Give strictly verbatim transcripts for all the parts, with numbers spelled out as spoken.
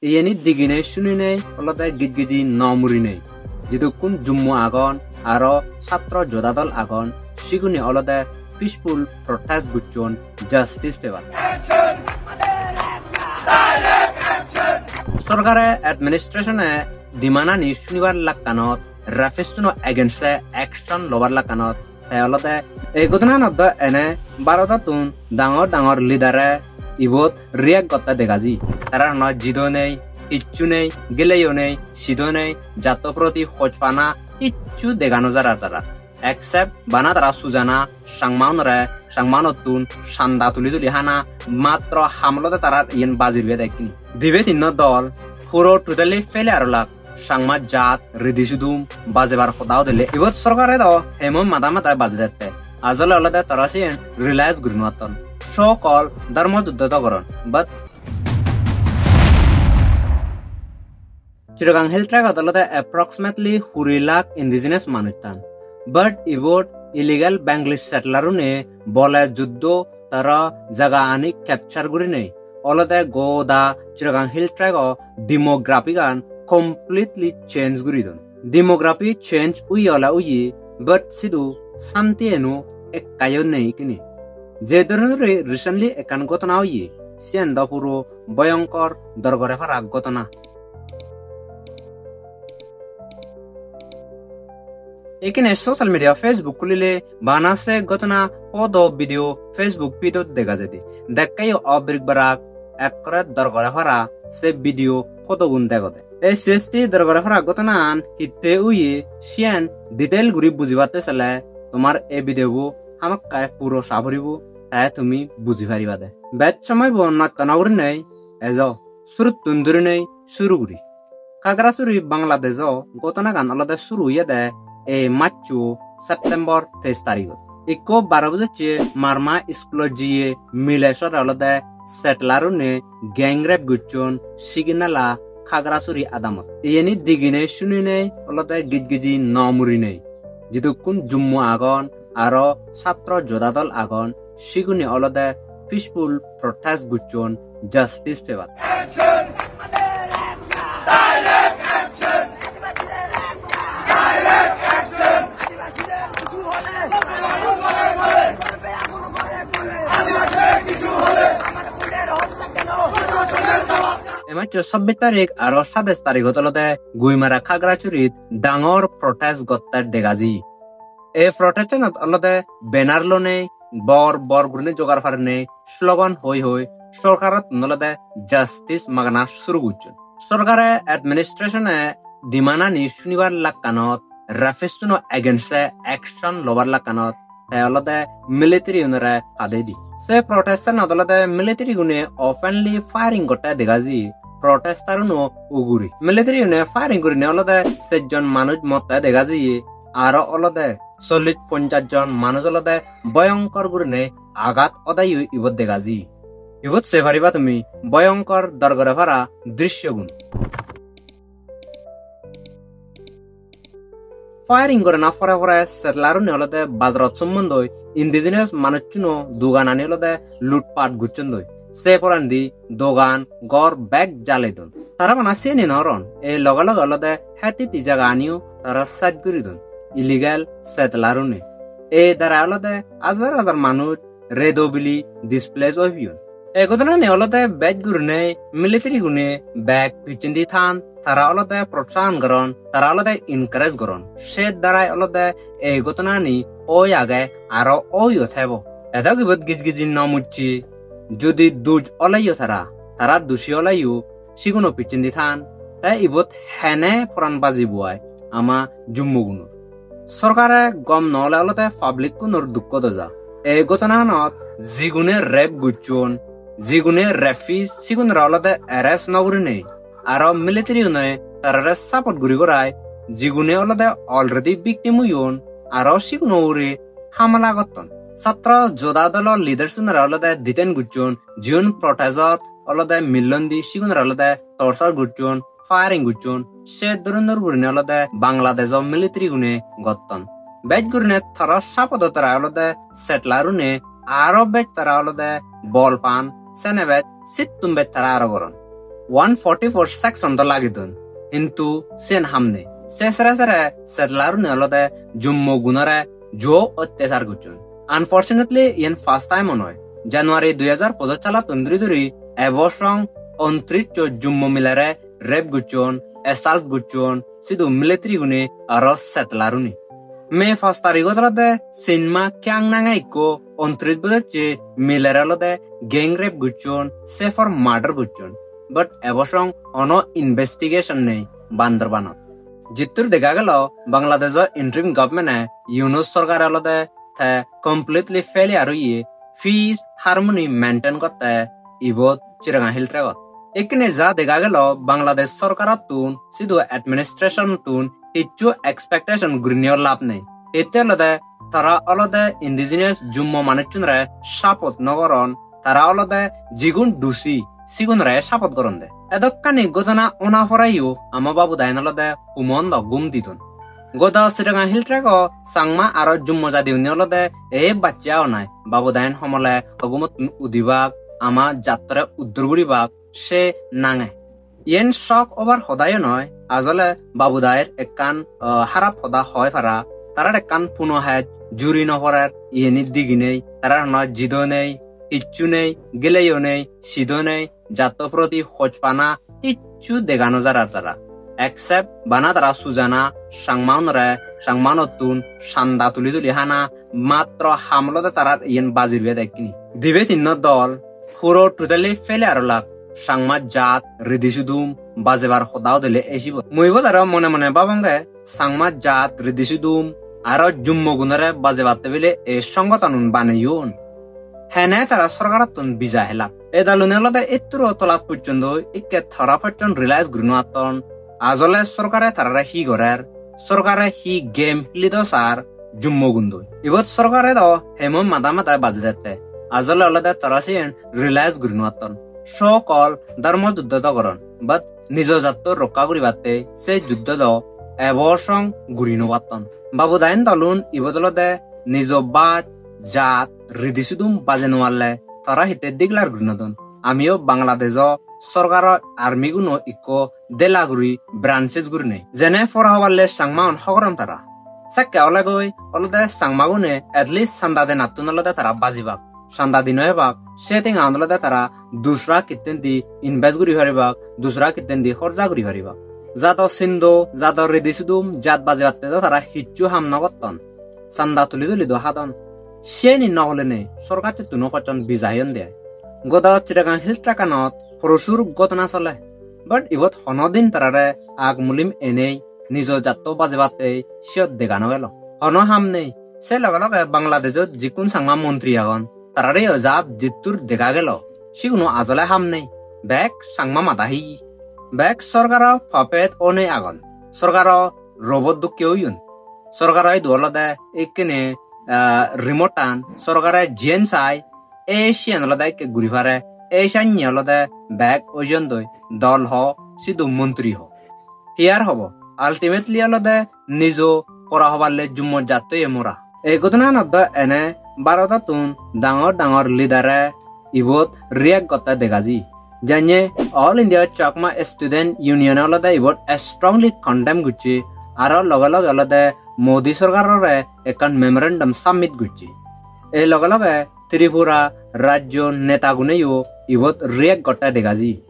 Iyeni diginei suninei olode gijgiji no murinei. Jidukkun Jummo agon, aro satro joda dol agon, sigune olode peaceful protest gocchon justice pebar. Sorkare administration-e demand-ani sunibar lakkanot, rapist-uno against-e action lobar lakkanot, te olode ei ghotonanot do ene Bharotottun dangor dangor leader-e ibot react gotte dega jai. Tarar hono jido nei, hissu nei, geleyo nei, sido nei, jatto proti hojpana hissu dega no jar ar tarar. Except bana tara sujana Changmaunore, Changmaunottun chanda tuli tuli hana, matro ham olode tarar iyen baji ruyede ekkini. Dibe tinno dol puro totally failure olak. Changma jat ridi sudum bajebar hoda udile ibot sorkare do hemoi mada mada baji dette. Ajole olode tara siyen realize guri no atton. So called dharmo juddho do goron, but Chittagong Hill Tract-ot olode approximately kuri lakh indigenous manuj tan. But ibot illegal Bengali settler-une bole juddo tara jaga ani capture gurinei olode goda Chittagong Hill Tract-o demography-gan completely change guri don. Demography change oye ole oye, but sidu santi eno ekkayo nei ikkini. Je dhoronor recently ekkan ghotona oye, siyen do puro bhoyonkor dorgore para ghotona. Ekkene social media Facebook khulile bana se ghotona photo video Facebook feed-ot dega jaide. Dekkeyo obrik barak ekkore dorgore para se video photo gun degode. Ei C H T dorgore para ghotonan hitte oye siyen detail guri bujibatte sele tomar ei video bo hamakkai puro sa puribo, te tumi buji paribade. Bej somoy bo nosto no gurinei ejo suruttun durinei suru guri. Khagrachari Bangladesh-o ghotonagan olode suru oyede ei maccho September teis tarigot. Ikko baro bojocche Marma school-ot jiye mile sore olode settler-une gang rape gocchon Siginala Khagrachari adamot. Iyeni diginei suninei olode gijgiji no murinei. Jidukkun Jummo agon, aro satro joda dol agon, sigune olode peaceful protest gocchon justice pebatte. Ei maccho sabbis tarik aro sadais tarigot olode Guimara Khagrachurit dangor protest gotte dega jai. Ei protest-anot olode banner lonei bor bor gurinei jogar parinei slogan hoi hoi sorkarottun olode justice magana suru gocchon. Sorkare administration-e demand-ani sunibar lakkanot, rapist-uno against-e action lobar lakkanot te olode military-unore padei di. Se protest-anot olode military-gune openly firing gotte dega jai protester-uno ugure. Military-gune firing gurinei olode sejjon manuj motte dega jai, aro olode chollish ponchash jon manuj olode bhoyonkor gurinei agat odeyo ibot dega jai. Ibot sei pariba tumi bhoyonkor dorgore para drishyogun. Firing gorana pore pore settler-une olode bazarot sommondoi indigenous manuchchuno doganani olode lutpat gocchondoi. Se porendi dogan, ghor bek jalei don. Tara bana siyeni no oron, ei loge loge olode het hitti jagaganiyo tara seize guri don illegal settler-une. Ei darai olode hajar hajar manuj redo bili displace oi peyon. Ei ghotonani olode bej gurinei military-gune bek picchendi than, tara olode protsahan goron, tara olode encourage goron. Se darai olode ei ghotonani oi age, aro oiyo thebo. Edok ibot gijgiji no mucche, judi duj oleyo tara, tara dusi oleyo siguno picchendi than, te ibot hene poran bajibo ai ama Jummogunor. Sorkare gom no ole olode public-unor dukko doja. Ei ghotonanot jigune rape gocchon, jigune rapist, sigunore olode arrest no gurinei, aro military-une tarare support guri gorai, jigune olode already victim oyon, aro siguno ugure hamala gotton. Satro joda dolo leaders-unore olode detain gocchon, jiun protest-ot olode millondi sigunore olode torture gocchon, firing gocchon, se dhoronor gurinei olode Bangladesh-o military-gune gotton. Bej gurinei tara support-o tara olode settler-une aro bej tara olode bol pan, sene bej sittun bej tara aro goron. One forty-four section do lagidon, hintu siyen ham nei. Se sere sere settler-une olode Jummo gunore jo ottechar gocchon. Unfortunately, iyen first time o noi. January dui hajar pojoj salottun dhuri dhuri ebo song untirisso Jummo milere rape gocchon, assault gocchon, sidu military gune aro settler-une. May pas tarigot olode Sinma Kyang nange ikko untirish bojojje milere olode gang rape gocchon, se por murder gocchon. But ebo song hono investigation nei Bandarbanot. Jittur dega gelo Bangladesh-o interim government-e Yunus sorkare olode te completely failure oye peace harmony maintain gotte ibot Chittagong Hill Tract-ot. Ekkene ja dega gelo Bangladesh sorkarottun, sidu administration-tun hissu expectation gurineo lab nei. Ette olode tara olode indigenous Jummo manuchchunore support no goron, tara olode jigun dusi sigunore support goronde. Edokkani gojona ona poreyo ama Babu Dayen olode humondo gum didon. Goda Chittagong Hill Tract-o Changma aro Jummo jadiune olode ei bacche agonai Babu Dayen homole hogumottun udibak, ama jattore uddor guribak se nange. Iyen shock obar hodayo noi, ajole Babu Dayer ekkan, ah, harap hoda hoi para, tarar ekkan puno hej juri no porer, iyeni diginei, tarar hono jido nei, hissu nei, geleyo nei, sido nei, jatto proti hochpana hissu dega no jar ar tara. Except bana tara sujana, Changmaunore, Changmaunottun sanda tuli tuli hana, matro ham olode tarar iyen bajir biyet ekkini. Dibe tinno dol, puro totally failure olak, Changma jat, ridi sudum, bajebar hoda udile ei sibot. Mui ibot aro mone mone babonge, Changma jat, ridi sudum, aro Jummo gunore bajebatte bile ei songotonun baneyon. Hene tara sorkarottun bija helak. Ei dalune olode etturo tolat pujjontoi ikke tara pojjon realize guri no atton. Ajole sorkare tarare hi gorer? Sorkare hi game hilido sar Jummo gundoi? Ibot sorkare do hemoi mada mada baji dette. Ajole olode tara siyen realize guri no atton. So called dharmo juddho do goron, but nijo jatto rokka guribatte se juddho do ebo song guri no patton. Babu Dayen dolun ibot olode nijo baj, jat, ridi sudum baje no parle tara hitte declare guri no don? Amiyo Bangladesh-o sorkaro army guno ikko dela guri branches gurinei. Jene pora hoballe Changmaun hogoron tara. Sekke olegoi olode Changmagune at least sanda denattun olode tara bajibak. Sanda di no ebak, se tengaun olode tara dusra kittendi invest guri paribak, dusra kittendi horja guri paribak. Jado sindo, jado ridi sudum, jat bajebatte do tara hissu ham no gotton. Sanda tuli tuli do hadon. Siyeni no holenei sorkar sittuno pojjon bija heyon de. Goda Chittagong Hill Tract-anot prochur ghotona sole. But ibot hono din tarare ag mulim enei nijo jatto bajebatte siyot dega no gelo. Hono ham nei. Se loge loge Bangladeshot jikkun Changma montri agon, tarareyo jat jittur dega gelo, siguno ajole ham nei. Bek Changma mada hiye. Bek sorkaro puppet onei agon. Sorkaro robot dokke oyon. Sorkaro idu olode ekkene, ah, remote-an sorkare jiyen sai, ei siyen olode ekke guri pare, ei sanye olode bek ojiyondoi, dol ho, sidu montri ho. Hi ar hobo? Ultimately olode nijo pora hoballe Jummo jattoye mora. Ei ghotonanot do ene Bharotottun dangor dangor leader-e ibot react gotte dega jai. Janye All India Chakma Student Union olode ibot strongly condemn gocche, aro loge loge olode Modi sorkarore ekkan memorandum submit gocche. Ei loge loge Tripura rajyo netaguneyo ibot react gotte dega jai.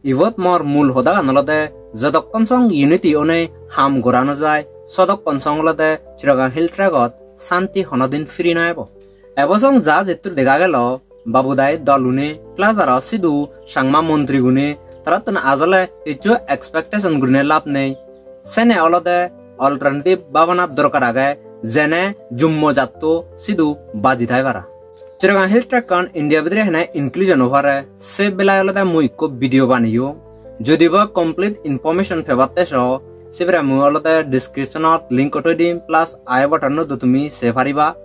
Ibot mor mul hodagan olode jodokkon song unity onei ham gora no jai, sodokkon song olode Chittagong Hill Tract-ot santi honodin firi no ebo. Ebo song ja jettur dega gelo, Babu Dai dolune plus aro sidu Changma montri gune tarattun ajole hissu expectation gurine lab nei. Sene olode alternative babana dorkar age, jene Jummo jatto sidu baji thai para. Chittagong Hill Tract-an India bidire hene inclusion o pare, se belai olode mui ikko video baneyong. Jodi ba complete information pebatte so, sibere mui olode description-ot link-o thoi dim, plus I button-o do tumi sei pariba.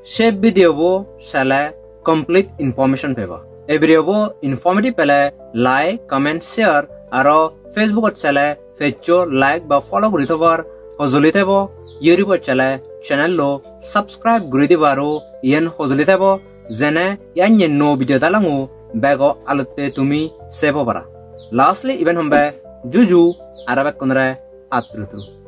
Se video bo sele complete information peba. Ei video bo informative pele like, comment, share, aro Facebook-ot sele page-o like ba follow guri thobar hojoli thebo, YouTube-ot sele channel-o subscribe guri diba aro iyen hojoli thebo. Jene yanye nuo video dalongo bego agotte tumi sebo para. Lastly, iben hombe juju aro bekkunore atturu turu.